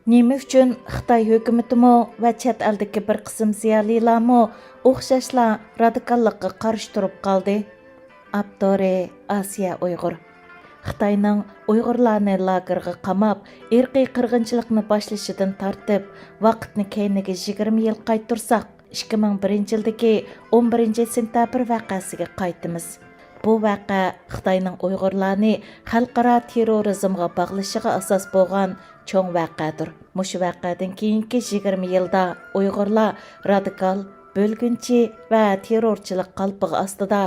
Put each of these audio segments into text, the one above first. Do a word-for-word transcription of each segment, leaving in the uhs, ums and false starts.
نېمە ئۈچۈن خىتاي ھۆكۈمىتىمۇ ۋە چەت ئەلدىكى بىر قىسىم زىيالىيلارمۇ ئوخشاشلا رادىكاللىققا قارشى تۇرۇپ قالدى؟ ئاپتورى: ئاسىيە ئۇيغۇر. خىتاينىڭ ئۇيغۇرلارنى لاگېرغا قاماپ، ئىرقىي قىرغىنچىلىقنى باشلىشىدىن تارتىپ، ۋاقىتنى كەينىگە يىگىرمە يىل قايتۇرساق، ئىككى مىڭ بىرىنچى يىلدىكى ئون بىرىنچى سېنتەبىر ۋەقەسىگە قايتىمىز. بۇ ۋەقە خىتاينىڭ ئۇيغۇرلارنى خەلقئارا تېررورىزمغا باغلىشىغا ئاساس بولغان چوڭ ۋەقەدۇر. مۇشۇ ۋەقەدىن كېيىنكى يىگىرمە يىلدا ئۇيغۇرلار رادىكال، بۆلگۈنچى ۋە تېررورچىلىق قالپىقى ئاستىدا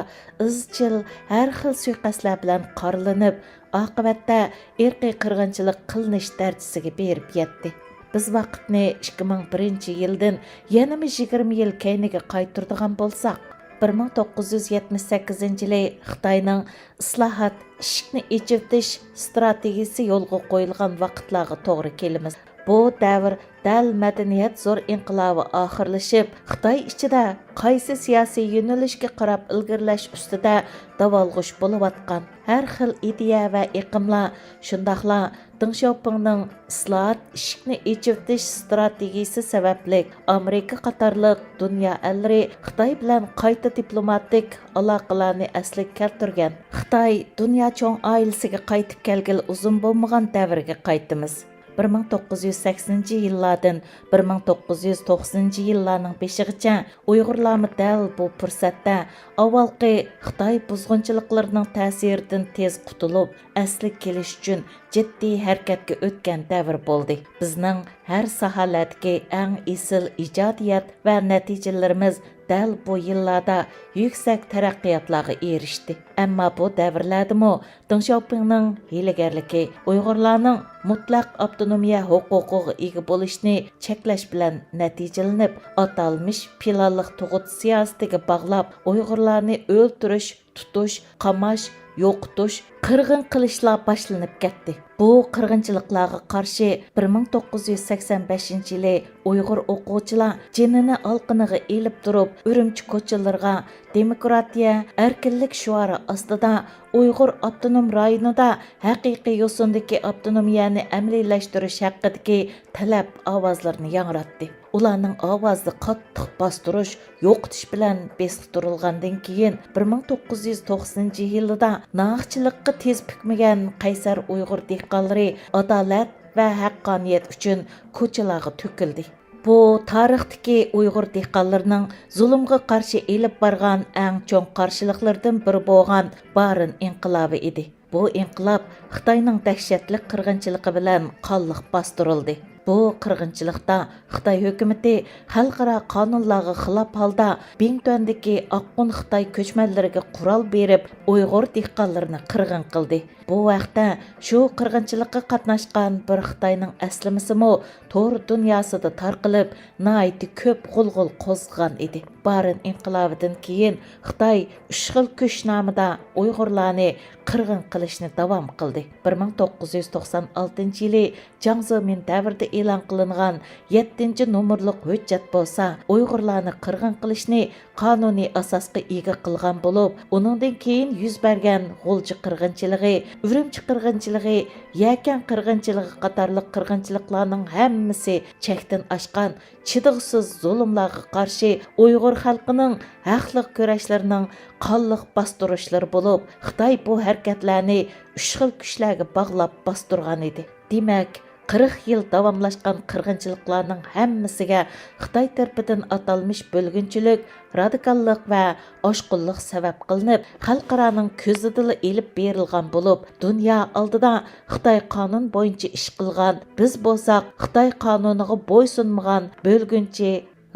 ئىزچىل ھەر خىل سۇيىقەستلەر بىلەن قارىلىنىپ، ئاقىۋەتتە ئىرقىي قىرغىنچىلىق قىلىنىش دەرىجىسىگە بېرىپ يەتتى. بىز ۋاقىتنى ئىككى مىڭ بىرىنچى يىلدىن يەنىمۇ يىگىرمە يىل كەينىگە قايتۇرىدىغان بولساق، بىر مىڭ توققۇز يۈز يەتمىش سەككىزىنچى يىلى خىتاينىڭ ئىسلاھات، ئىشىكنى ئېچىۋېتىش ئىستراتېگىيىسى يولغا قويۇلغان ۋاقىتلارغا توغرا كېلىمىز. بۇ دەۋر دەل مەدەنىيەت زور ئىنقىلابى ئاخىرلىشىپ، خىتاي ئىچىدە قايسى سىياسىي يۆنىلىشكە قاراپ ئىلگىرىلەش ئۈستىدە داۋالغۇش بولۇۋاتقان ھەر خىل ئىدىيە ۋە ئېقىملار، شۇنداقلا دېڭ شياۋپىڭنىڭ ئىسلاھات، ئىشىكنى ئېچىۋېتىش ئىستراتېگىيىسى سەۋەبلىك، ئامېرىكا قاتارلىق دۇنيا ئەللىرى خىتاي بىلەن قايتا دىپلوماتىك ئالاقىلارنى ئەسلىگە كەلتۈرگەن. خىتاي دۇنيا چوڭ ئائىلىسىگە قايتىپ كەلگىلى ئۇزۇن بولمىغان دەۋرگە قايتىمىز. بىر مىڭ توققۇز يۈز سەكسىنىنچى يىللاردىن بىر مىڭ توققۇز يۈز توقسىنىنچى يىللارنىڭ بېشىغىچە ئۇيغۇرلارمۇ دەل بۇ پۇرسەتتە ئاۋۋالقى خىتاي بۇزغۇنچىلىقلىرىنىڭ تەسىرىدىن تېز قۇتۇلۇپ، ئەسلىگە كېلىش ئۈچۈن جىددىي ھەرىكەتكە ئۆتكەن دەۋر بولدى. بىزنىڭ ھەر ساھەلەردىكى ئەڭ ئېسىل ئىجادىيەت ۋە نەتىجىلىرىمىز دەل بۇ يىللاردا يۈكسەك تەرەققىياتلارغا ئېرىشتى. ئەمما بۇ دەۋرلەردىمۇ دېڭ شياۋپىڭنىڭ ھىيلىگەرلىكى، ئۇيغۇرلارنىڭ مۇتلەق ئاپتونومىيە ھوقۇقىغا ئىگە بولۇشنى چەكلەش بىلەن نەتىجىلىنىپ، ئاتالمىش پىلانلىق تۇغۇت سىياسىتىگە باغلاپ، ئۇيغۇرلارنى ئۆلتۈرۈش، تۇتۇش، قاماش، يوقىتىش، قىرغىن قىلىشلار باشلىنىپ كەتتى. بۇ قىرغىنچىلىقلارغا قارشى بىر مىڭ توققۇز يۈز سەكسەن بەشىنچى يىلى ئۇيغۇر ئوقۇغۇچىلار جېنىنى ئالقىنىغا ئېلىپ تۇرۇپ، ئۈرۈمچى كوچىلىرىغا دېموكراتىيە، ئەركىنلىك شوئارى ئاستىدا ئۇيغۇر ئاپتونوم رايونىدا ھەقىقىي يوسۇندىكى ئاپتونومىيەنى ئەمەلىيلەشتۈرۈش ھەققىدىكى تەلەپ ئاۋازلىرىنى ياڭراتتى. ئۇلارنىڭ ئاۋازى قاتتىق باستۇرۇش، يوقىتىش بىلەن بېسىقتۇرۇلغاندىن كېيىن، بىر مىڭ توققۇز يۈز توقسىنىنچى يىلىدا ناغىچىلىققا تىز پۈكمىگەن قەيسەر ئۇيغۇر دېھقانلىرى ئادالەت ۋە ھەققانىيەت ئۈچۈن كوچىلارغا تۆكۈلدى. بۇ تارىختىكى ئۇيغۇر دېھقانلىرىنىڭ زۇلۇمغا قارشى ئېلىپ بارغان ئەڭ چوڭ قارشىلىقلىرىدىن بىرى بولغان بارىن ئىنقىلابى ئىدى. بۇ ئىنقىلاب خىتاينىڭ دەھشەتلىك قىرغىنچىلىقى بىلەن قانلىق باستۇرۇلدى. بۇ قىرغىنچىلىقتا خىتاي ھۆكۈمىتى خەلقئارا قانۇنلارغا خىلاپ ھالدا بىڭتۈەندىكى ئاققۇن خىتاي كۆچمەنلىرىگە قورال بېرىپ، ئۇيغۇر دېھقانلىرىنى قىرغىن قىلدى. بۇ ھەقتە شۇ قىرغىنچىلىققا قاتناشقان بىر خىتاينىڭ ئەسلىمىسىمۇ تور دۇنياسىدا تارقىلىپ، ناھايىتى كۆپ غۇلغۇلا قوزغىغان ئىدى. بارىن ئىنقىلابىدىن كېيىن خىتاي ئۈچ خىل كۈچ نامىدا ئۇيغۇرلارنى قىرغىن قىلىشنى داۋام قىلدى. بىر مىڭ توققۇز يۈز توقسان ئالتىنچى يىلى جاڭ زېمىن دەۋرىدە ئېلان قىلىنغان يەتتىنچى نومۇرلۇق ھۆججەت بولسا، ئۇيغۇرلارنى قىرغىن قىلىشنى قانۇنىي ئاساسقا ئىگە قىلغان بولۇپ، ئۇنىڭدىن كېيىن يۈز بەرگەن غۇلجا قىرغىنچىلىقى، ئۈرۈمچى قىرغىنچىلىقى، يەكەن قىرغىنچىلىقى قاتارلىق قىرغىنچىلىقلارنىڭ ھەممىسى چەكتىن ئاشقان، چىدىغۇسىز زۇلۇملارغا قارشى ئۇيغۇر خەلقىنىڭ ھەقلىق كۈرەشلىرىنىڭ قانلىق باستۇرۇشلىرى بولۇپ، خىتاي بۇ ھەرىكەتلەرنى ئۈچ خىل كۈچلەرگە باغلاپ باستۇرغان ئىدى. دېمەك، قىرىق يىل داۋاملاشقان قىرغىنچىلىقلارنىڭ ھەممىسىگە خىتاي تەرىپىدىن ئاتالمىش بۆلگۈنچىلىك، رادىكاللىق ۋە ئاشقۇنلۇق سەۋەب قىلىنىپ، خەلقئارانىڭ كۆزىدىلا ئېلىپ بېرىلغان بولۇپ، دۇنيا ئالدىدا خىتاي قانۇن بويىچە ئىش قىلغان، بىز بولساق خىتاي قانۇنىغا بويسۇنمىغان بۆلگۈنچى،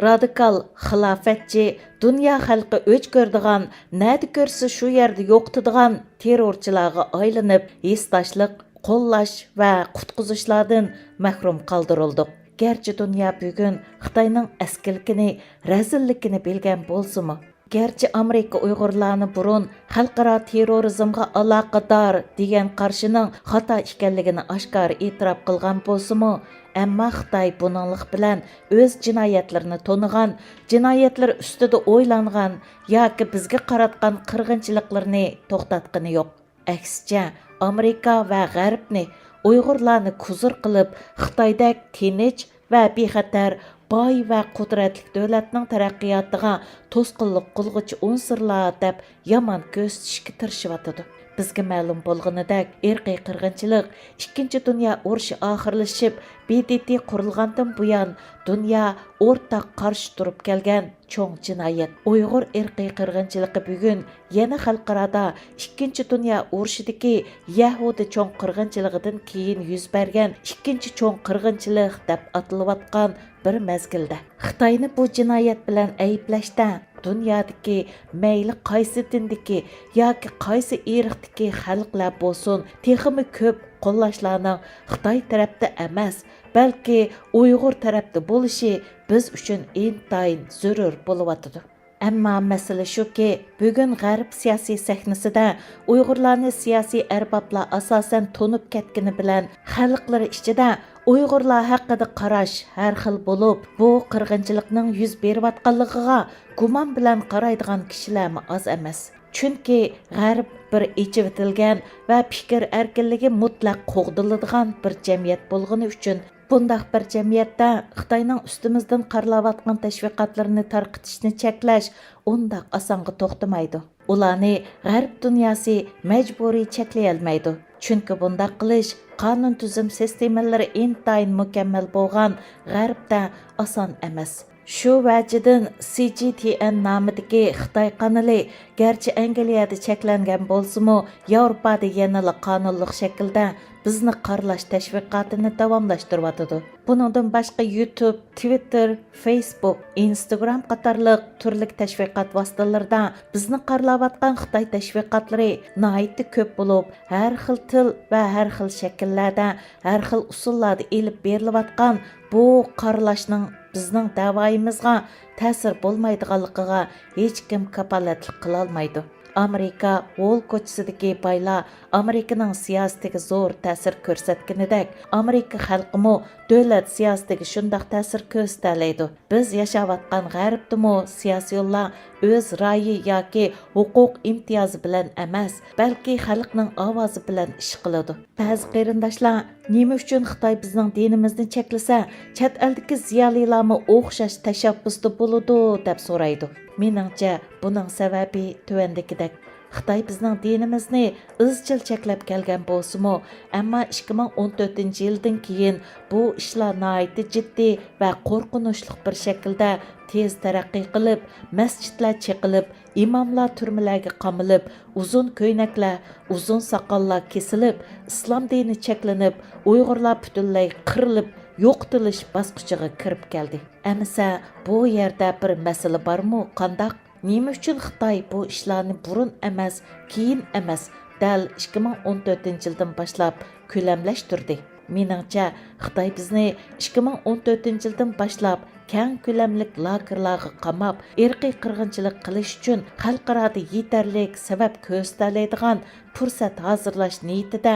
رادىكال، خىلاپەتچى، دۇنيا خەلقى ئۆچ كۆرىدىغان، نەدە كۆرسە شۇ يەردە يوقىتىدىغان تېررورچىلارغا ئايلىنىپ، ھېسداشلىق، قوللاش ۋە قۇتقۇزۇشلاردىن مەھرۇم قالدۇرۇلدۇق. گەرچە دۇنيا بۈگۈن خىتاينىڭ ئەسكىلىكىنى، رەزىللىكىنى بىلگەن بولسىمۇ، گەرچە ئامېرىكا ئۇيغۇرلارنى بۇرۇن خەلقئارا تېررورىزمغا ئالاقىدار دېگەن قارىشىنىڭ خاتا ئىكەنلىكىنى ئاشكارا ئېتىراپ قىلغان بولسىمۇ، ئەمما خىتاي بۇنىڭلىق بىلەن ئۆز جىنايەتلىرىنى تونۇغان، جىنايەتلىرى ئۈستىدە ئويلانغان ياكى بىزگە قاراتقان قىرغىنچىلىقلىرىنى توختاتقىنى يوق. ئەكسىچە، ئامېرىكا ۋە غەربنى ئۇيغۇرلارنى كۇزۇر قىلىپ، خىتايدەك تىنچ ۋە بىخەتەر، باي ۋە قۇدرەتلىك دۆلەتنىڭ تەرەققىياتىغا توسقۇنلۇق قىلغۇچى ئۇنسۇرلار دەپ يامان كۆرسىتىشكە تىرىشىۋاتىدۇ. بىزگە مەلۇم بولغىنىدەك، ئىرقىي قىرغىنچىلىق ئىككىنچى دۇنيا ئۇرۇشى ئاخىرلىشىپ، ب د ت قۇرۇلغاندىن بۇيان دۇنيا ئورتاق قارشى تۇرۇپ كەلگەن چوڭ جىنايەت. ئۇيغۇر ئىرقىي قىرغىنچىلىقى بۈگۈن يەنە خەلقئارادا ئىككىنچى دۇنيا ئۇرۇشىدىكى يەھۇدىي چوڭ قىرغىنچىلىقىدىن كېيىن يۈز بەرگەن ئىككىنچى چوڭ قىرغىنچىلىق دەپ ئاتىلىۋاتقان بىر مەزگىلدە، خىتاينى بۇ جىنايەت بىلەن ئەيىبلەشتە، دۇنيادىكى مەيلى قايسى دىندىكى ياكى قايسى ئىرقتىكى خەلقلەر بولسۇن، تېخىمۇ كۆپ قوللاشلارنىڭ خىتاي تەرەپتە ئەمەس، بەلكى ئۇيغۇر تەرەپتە بولۇشى بىز ئۈچۈن ئىنتايىن زۆرۈر بولۇۋاتىدۇ. ئەمما مەسىلە شۇكى، بۈگۈن غەرب سىياسىي سەھنىسىدە ئۇيغۇرلارنى سىياسىي ئەربابلار ئاساسەن تونۇپ كەتكىنى بىلەن، خەلقلىرى ئىچىدە ئۇيغۇرلار ھەققىدە قاراش ھەر خىل بولۇپ، بۇ قىرغىنچىلىقنىڭ يۈز بېرىۋاتقانلىقىغا گۇمان بىلەن قارايدىغان كىشىلەرمۇ ئاز ئەمەس. چۈنكى غەرب بىر ئېچىۋېتىلگەن ۋە پىكىر ئەركىنلىكى مۇتلەق قوغدىلىدىغان بىر جەمئىيەت بولغىنى ئۈچۈن، بۇنداق بىر جەمئىيەتتە خىتاينىڭ ئۈستىمىزدىن قارىلاۋاتقان تەشۋىقاتلىرىنى تارقىتىشنى چەكلەش ئۇنداق ئاسانغا توختىمايدۇ. ئۇلارنى غەرب دۇنياسى مەجبۇرىي چەكلىيەلمەيدۇ. چۈنكى بۇنداق قىلىش قانۇن تۈزۈم سىستېمىلىرى ئىنتايىن مۇكەممەل بولغان غەربتە ئاسان ئەمەس. شۇ ۋەجىدىن سى جى تى ئېن نامىدىكى خىتاي قانىلى گەرچە ئەنگلىيەدە چەكلەنگەن بولسىمۇ، ياۋروپادا يەنىلا قانۇنلۇق شەكىلدە بىزنى قارىلاش تەشۋىقاتىنى داۋاملاشتۇرۇۋاتىدۇ. بۇنىڭدىن باشقا يۇتۇب، تىۋىتتېر، فېيسبۇك، ئىنستاگرام قاتارلىق تۈرلۈك تەشۋىقات ۋاسىتىلىرىدا بىزنى قارىلاۋاتقان خىتاي تەشۋىقاتلىرى ناھايىتى كۆپ بولۇپ، ھەر خىل تىل ۋە ھەر خىل شەكىللەردە، ھەر خىل ئۇسۇللاردا ئېلىپ بېرىلىۋاتقان بۇ قارىلاشنىڭ بىزنىڭ دەۋايىمىزغا تەسىر بولمايدىغانلىقىغا ھېچكىم كاپالەتلىك قىلالمايدۇ. ئامېرىكا ھول كوچىسىدىكى بايلار ئامېرىكىنىڭ سىياسىتىگە زور تەسىر كۆرسەتكىنىدەك، ئامېرىكا خەلقىمۇ دۆلەت سىياسىتىگە شۇنداق تەسىر كۆرسىتەلەيدۇ. بىز ياشاۋاتقان غەربتىمۇ سىياسىيونلار ئۆز رايى ياكى ھوقۇق ئىمتىيازى بىلەن ئەمەس، بەلكى خەلقنىڭ ئاۋازى بىلەن ئىش قىلىدۇ. بەزى قېرىنداشلار، نېمە ئۈچۈن خىتاي بىزنىڭ دىنىمىزنى چەكلىسە، چەت ئەلدىكى زىيالىيلارمۇ ئوخشاش تەشەببۇستا بولىدۇ، دەپ سورايدۇ. مېنىڭچە، بۇنىڭ سەۋەبى تۆۋەندىكىدەك. خىتاي بىزنىڭ دىنىمىزنى ئىزچىل چەكلەپ كەلگەن بولسىمۇ، ئەمما ئىككى مىڭ ئون تۆتىنچى يىلدىن كېيىن بۇ ئىشلار ناھايىتى جىددىي ۋە قورقۇنچلۇق بىر شەكىلدە تېز تەرەققىي قىلىپ، مەسچىتلەر چېقىلىپ، ئىماملار تۈرمىلەرگە قامىلىپ، ئۇزۇن كۆينەكلەر، ئۇزۇن ساقاللار كېسىلىپ، ئىسلام دىنى چەكلىنىپ، ئۇيغۇرلار پۈتۈنلەي قىرىلىپ، يوقىتىلىش باسقۇچىغا كىرىپ كەلدى. ئەمىسە، بۇ يەردە بىر مەسىلە بارمۇ، قانداق؟ نېمە ئۈچۈن خىتاي بۇ ئىشلارنى بۇرۇن ئەمەس، كېيىن ئەمەس، دەل ئىككى مىڭ ئون تۆتىنچى يىلدىن باشلاپ كۆلەملەشتۈردى؟ مېنىڭچە، خىتاي بىزنى ئىككى مىڭ ئون تۆتىنچى يىلدىن باشلاپ كەڭ كۆلەملىك لاگېرلارغا قاماپ، ئىرقىي قىرغىنچىلىق قىلىش ئۈچۈن خەلقئارادا يېتەرلىك سەۋەب كۆرسىتەلەيدىغان پۇرسەت ھازىرلاش نىيىتىدە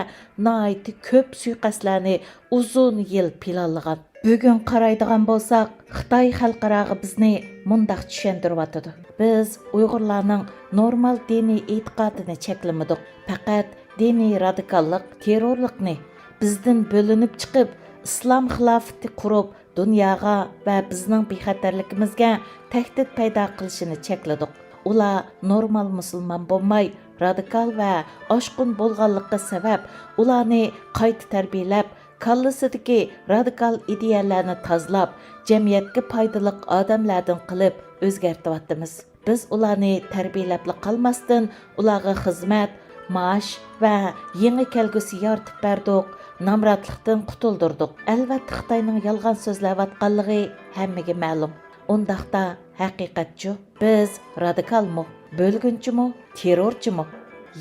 ناھايىتى كۆپ سۇيىقەستلەرنى ئۇزۇن يىل پىلانلىغان. بۈگۈن قارايدىغان بولساق، خىتاي خەلقئاراغا بىزنى مۇنداق چۈشەندۈرۈۋاتىدۇ: بىز ئۇيغۇرلارنىڭ نورمال دىنىي ئېتىقادىنى چەكلىمىدۇق، پەقەت دىنىي رادىكاللىق، تېررورلۇقنى، بىزدىن بۆلۈنۈپ چىقىپ، ئىسلام خىلاپىتى قۇرۇپ، دۇنياغا ۋە بىزنىڭ بىخەتەرلىكىمىزگە تەھدىت پەيدا قىلىشىنى چەكلىدۇق. ئۇلار نورمال مۇسۇلمان بولماي، رادىكال ۋە ئاشقۇن بولغانلىقى سەۋەب، ئۇلارنى قايتا تەربىيەلەپ، كاللىسىدىكى رادىكال ئىدىيەلەرنى تازىلاپ، جەمئىيەتكە پايدىلىق ئادەملەردىن قىلىپ ئۆزگەرتىۋاتىمىز. بىز ئۇلارنى تەربىيەلەپلا قالماستىن، ئۇلارغا خىزمەت، مائاش ۋە يېڭى كەلگۈسى يارىتىپ بەردۇق، نامراتلىقتىن قۇتۇلدۇردۇق. ئەلۋەتتە، خىتاينىڭ يالغان سۆزلەۋاتقانلىقى ھەممىگە مەلۇم. ئۇنداقتا، ھەقىقەتچۇ؟ بىز رادىكالمۇ، بۆلگۈنچىمۇ، تېررورچىمۇ؟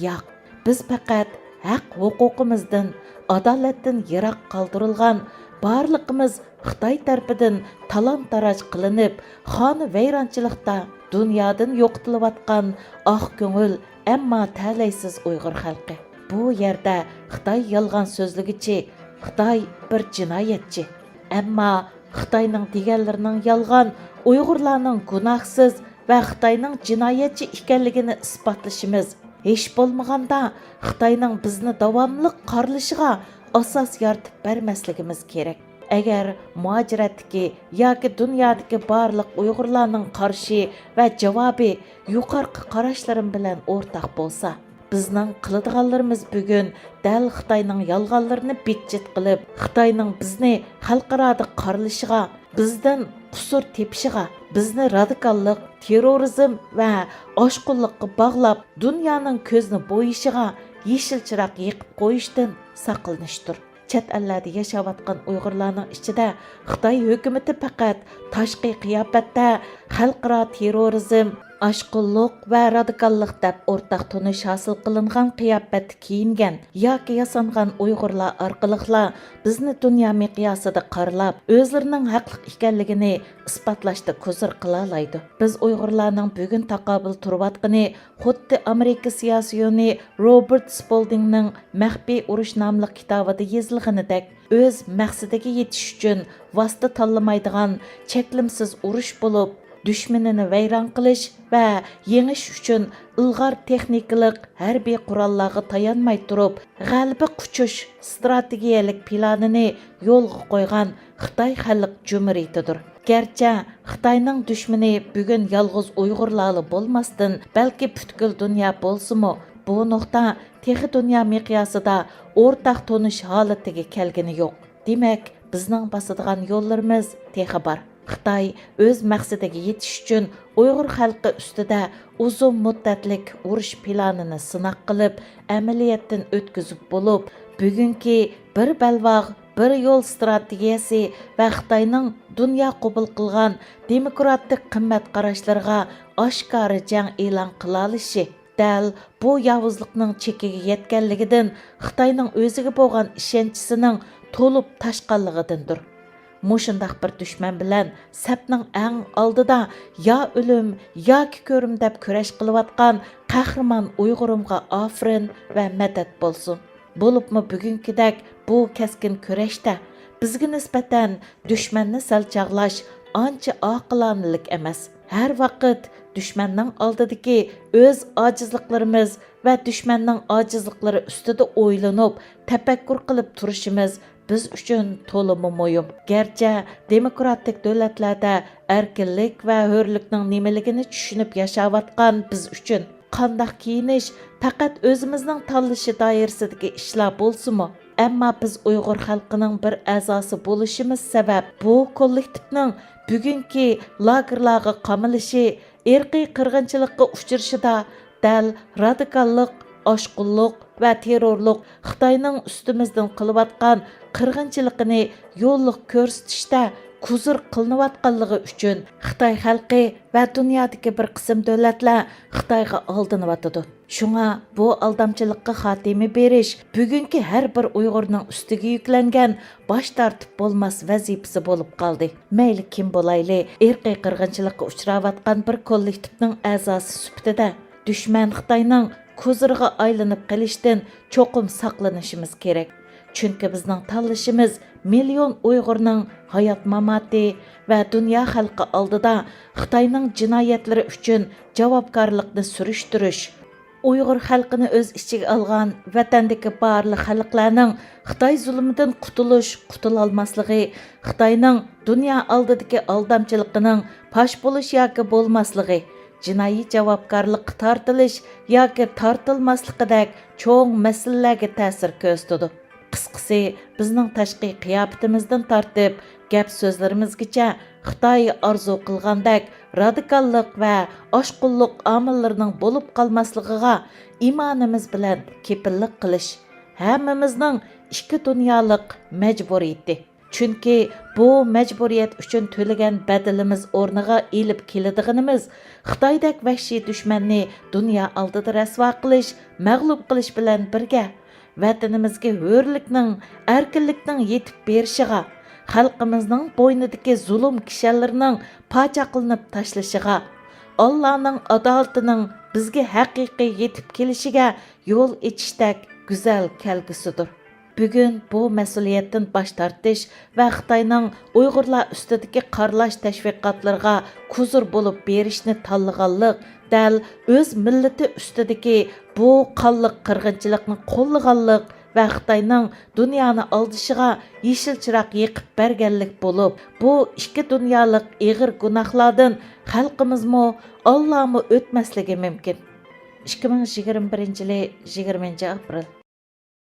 ياق. بىز پەقەت ھەق ھوقۇقىمىزدىن، ئادالەتتىن يىراق قالدۇرۇلغان، بارلىقىمىز خىتاي تەرىپىدىن تالان-تاراج قىلىنىپ، خانىۋەيرانچىلىقتا دۇنيادىن يوقىتىلىۋاتقان ئاق كۆڭۈل، ئەمما تەلەيسىز ئۇيغۇر خەلقى. بۇ يەردە خىتاي يالغان سۆزلىگۈچى، خىتاي بىر جىنايەتچى. ئەمما خىتاينىڭ دېگەنلىرىنىڭ يالغان، ئۇيغۇرلارنىڭ گۇناھسىز ۋە خىتاينىڭ جىنايەتچى ئىكەنلىكىنى ئىسپاتلىشىمىز، ھېچ بولمىغاندا خىتاينىڭ بىزنى داۋاملىق قارىلىشىغا ئاساس يارىتىپ بەرمەسلىكىمىز كېرەك. ئەگەر مۇھاجىرەتتىكى ياكى دۇنيادىكى بارلىق ئۇيغۇرلارنىڭ قارىشى ۋە جاۋابى يۇقىرىقى قاراشلىرىم بىلەن ئورتاق بولسا، بىزنىڭ قىلىدىغانلىرىمىز بۈگۈن دەل خىتاينىڭ يالغانلىرىنى بىتچىت قىلىپ، خىتاينىڭ بىزنى خەلقئارادا قارىلىشىغا، بىزدىن قۇسۇر تېپىشىغا، بىزنى رادىكاللىق، تېررورىزم ۋە ئاشقۇنلۇققا باغلاپ، دۇنيانىڭ كۆزىنى بويىشىغا يېشىل چىراغ يېقىپ قويۇشتىن ساقلىنىشتۇر. چەت ئەللەردە ياشاۋاتقان ئۇيغۇرلارنىڭ ئىچىدە خىتاي ھۆكۈمىتى پەقەت تاشقى قىياپەتتە خەلقئارا تېررورىزم، ئاشقۇنلۇق ۋە رادىكاللىق دەپ ئورتاق تونۇش ھاسىل قىلىنغان قىياپەتتە كىيىنگەن ياكى ياسانغان ئۇيغۇرلار ئارقىلىقلا بىزنى دۇنيا مىقياسىدا قارىلاپ، ئۆزلىرىنىڭ ھەقلىق ئىكەنلىكىنى ئىسپاتلاشتا كۇزۇر قىلالايدۇ. بىز ئۇيغۇرلارنىڭ بۈگۈن تاقابىل تۇرۇۋاتقىنى خۇددى ئامېرىكا سىياسىيونى روبېرت سپولدىڭنىڭ مەخپىي ئۇرۇش ناملىق كىتابىدا يېزىلغىنىدەك، ئۆز مەقسىتىگە يېتىش ئۈچۈن ۋاسىتە تاللىمايدىغان چەكلىمىسىز ئۇرۇش بولۇپ، دۈشمىنىنى ۋەيران قىلىش ۋە يېڭىش ئۈچۈن ئىلغار تېخنىكىلىق ھەربىي قوراللارغا تايانماي تۇرۇپ، غەلىبە قۇچۇش ئىستراتېگىيەلىك پىلانىنى يولغا قويغان خىتاي خەلق جۇمھۇرىيىتىدۇر. گەرچە خىتاينىڭ دۈشمىنى بۈگۈن يالغۇز ئۇيغۇرلارلا بولماستىن، بەلكى پۈتكۈل دۇنيا بولسىمۇ، بۇ نۇقتا تېخى دۇنيا مىقياسىدا ئورتاق تونۇش ھالىتىگە كەلگىنى يوق. دېمەك، بىزنىڭ باسىدىغان يوللىرىمىز تېخى بار. خىتاي ئۆز مەقسىتىگە يېتىش ئۈچۈن ئۇيغۇر خەلقى ئۈستىدە ئۇزۇن مۇددەتلىك ئۇرۇش پىلانىنى سىناق قىلىپ، ئەمەلىيەتتىن ئۆتكۈزۈپ بولۇپ، بۈگۈنكى بىر بەلباغ، بىر يول ئىستراتېگىيەسى ۋە خىتاينىڭ دۇنيا قوبۇل قىلغان دېموكراتىك قىممەت قاراشلىرىغا ئاشكارا جەڭ ئېلان قىلالىشى، دەل بۇ ياۋۇزلۇقنىڭ چېكىگە يەتكەنلىكىدىن خىتاينىڭ ئۆزىگە بولغان ئىشەنچىسىنىڭ تولۇپ تاشقانلىقىدىندۇر. مۇشۇنداق بىر دۈشمەن بىلەن سەپنىڭ ئەڭ ئالدىدا يا ئۆلۈم، ياكى كۆرۈم دەپ كۈرەش قىلىۋاتقان قەھرىمان ئۇيغۇرۇمغا ئافىرىن ۋە مەدەت بولسۇن. بولۇپمۇ بۈگۈنكىدەك بۇ كەسكىن كۈرەشتە بىزگە نىسبەتەن دۈشمەننى سەل چاغلاش ئانچە ئاقىلانىلىك ئەمەس. ھەر ۋاقىت دۈشمەننىڭ ئالدىدىكى ئۆز ئاجىزلىقلىرىمىز ۋە دۈشمەننىڭ ئاجىزلىقلىرى ئۈستىدە ئويلىنىپ، تەپەككۇر قىلىپ تۇرۇشىمىز بىز ئۈچۈن تولىمۇ مۇھىم. گەرچە دېموكراتىك دۆلەتلەردە ئەركىنلىك ۋە ھۆرلۈكنىڭ نېمىلىكىنى چۈشىنىپ ياشاۋاتقان بىز ئۈچۈن قانداق كىيىنىش پەقەت ئۆزىمىزنىڭ تاللىشى دائىرىسىدىكى ئىشلار بولسىمۇ، ئەمما بىز ئۇيغۇر خەلقىنىڭ بىر ئەزاسى بولۇشىمىز سەۋەب، بۇ كوللېكتىپنىڭ بۈگۈنكى لاگېرلارغا قامىلىشى، ئىرقىي قىرغىنچىلىققا ئۇچرىشىدا دەل رادىكاللىق، ئاشقۇنلۇق ۋە تېررورلۇق خىتاينىڭ ئۈستىمىزدىن قىلىۋاتقان قىرغىنچىلىقىنى يوللۇق كۆرسىتىشتە كۇزۇر قىلىنىۋاتقانلىقى ئۈچۈن خىتاي خەلقى ۋە دۇنيادىكى بىر قىسىم دۆلەتلەر خىتايغا ئالدىنىۋاتىدۇ. شۇڭا بۇ ئالدامچىلىققا خاتىمە بېرىش بۈگۈنكى ھەر بىر ئۇيغۇرنىڭ ئۈستىگە يۈكلەنگەن باش تارتىپ بولماس ۋەزىپىسى بولۇپ قالدى. مەيلى كىم بولايلى، ئىرقىي قىرغىنچىلىققا ئۇچراۋاتقان بىر كوللېكتىپنىڭ ئەزاسى سۈپىتىدە، دۈشمەن خىتاينىڭ كۇزۇرىغا ئايلىنىپ قېلىشتىن چوقۇم ساقلىنىشىمىز كېرەك. چۈنكى بىزنىڭ تاللىشىمىز مىليون ئۇيغۇرنىڭ ھايات-ماماتى ۋە دۇنيا خەلقى ئالدىدا خىتاينىڭ جىنايەتلىرى ئۈچۈن جاۋابكارلىقنى سۈرۈشتۈرۈش، ئۇيغۇر خەلقىنى ئۆز ئىچىگە ئالغان ۋەتەندىكى بارلىق خەلقلەرنىڭ خىتاي زۇلۇمىدىن قۇتۇلۇش، قۇتۇلالماسلىقى، خىتاينىڭ دۇنيا ئالدىدىكى ئالدامچىلىقىنىڭ پاش بولۇش ياكى بولماسلىقى، جىنايى جاۋابكارلىققا تارتىلىش ياكى تارتىلماسلىقىدەك چوڭ مەسىلىلەرگە تەسىر كۆرسىتىدۇ. قىسقىسى، بىزنىڭ تاشقى قىياپىتىمىزدىن تارتىپ، گەپ سۆزلىرىمىزگىچە خىتاي ئارزۇ قىلغاندەك رادىكاللىق ۋە ئاشقۇنلۇق ئامىللىرىنىڭ بولۇپ قالماسلىقىغا ئىمانىمىز بىلەن كېپىللىك قىلىش ھەممىمىزنىڭ ئىككى دۇنيالىق مەجبۇرىيىتى. چۈنكى بۇ مەجبۇرىيەت ئۈچۈن تۆلىگەن بەدىلىمىز ئورنىغا ئېلىپ كېلىدىغىنىمىز خىتايدەك ۋەھشىي دۈشمەننى دۇنيا ئالدىدا رەسۋا قىلىش، مەغلۇپ قىلىش بىلەن بىرگە، ۋەتىنىمىزگە ھۆرلۈكنىڭ، ئەركىنلىكنىڭ يېتىپ بېرىشىغا، خەلقىمىزنىڭ بوينىدىكى زۇلۇم كىشەنلىرىنىڭ پاچاقلىنىپ تاشلىشىغا، ئاللانىڭ ئادالىتىنىڭ بىزگە ھەقىقىي يېتىپ كېلىشىگە يول ئېچىشتەك گۈزەل كەلگۈسىدۇر. بۈگۈن بۇ مەسئۇلىيەتتىن باش تارتىش ۋە خىتاينىڭ ئۇيغۇرلار ئۈستىدىكى قارىلاش تەشۋىقاتلىرىغا كۇزۇر بولۇپ بېرىشنى تاللىغانلىق، دەل ئۆز مىللىتى ئۈستىدىكى بۇ قانلىق قىرغىنچىلىقنى قوللىغانلىق ۋە خىتاينىڭ دۇنيانى ئالدىشىغا يېشىل چىراغ يېقىپ بەرگەنلىك بولۇپ، بۇ ئىككى دۇنيالىق ئېغىر گۇناھلاردىن خەلقىمىزمۇ، ئاللامۇ ئۆتمەسلىكى مۇمكىن. ئىككى مىڭ يىگىرمە بىرىنچى يىلى يىگىرمىنچى ئاپرېل.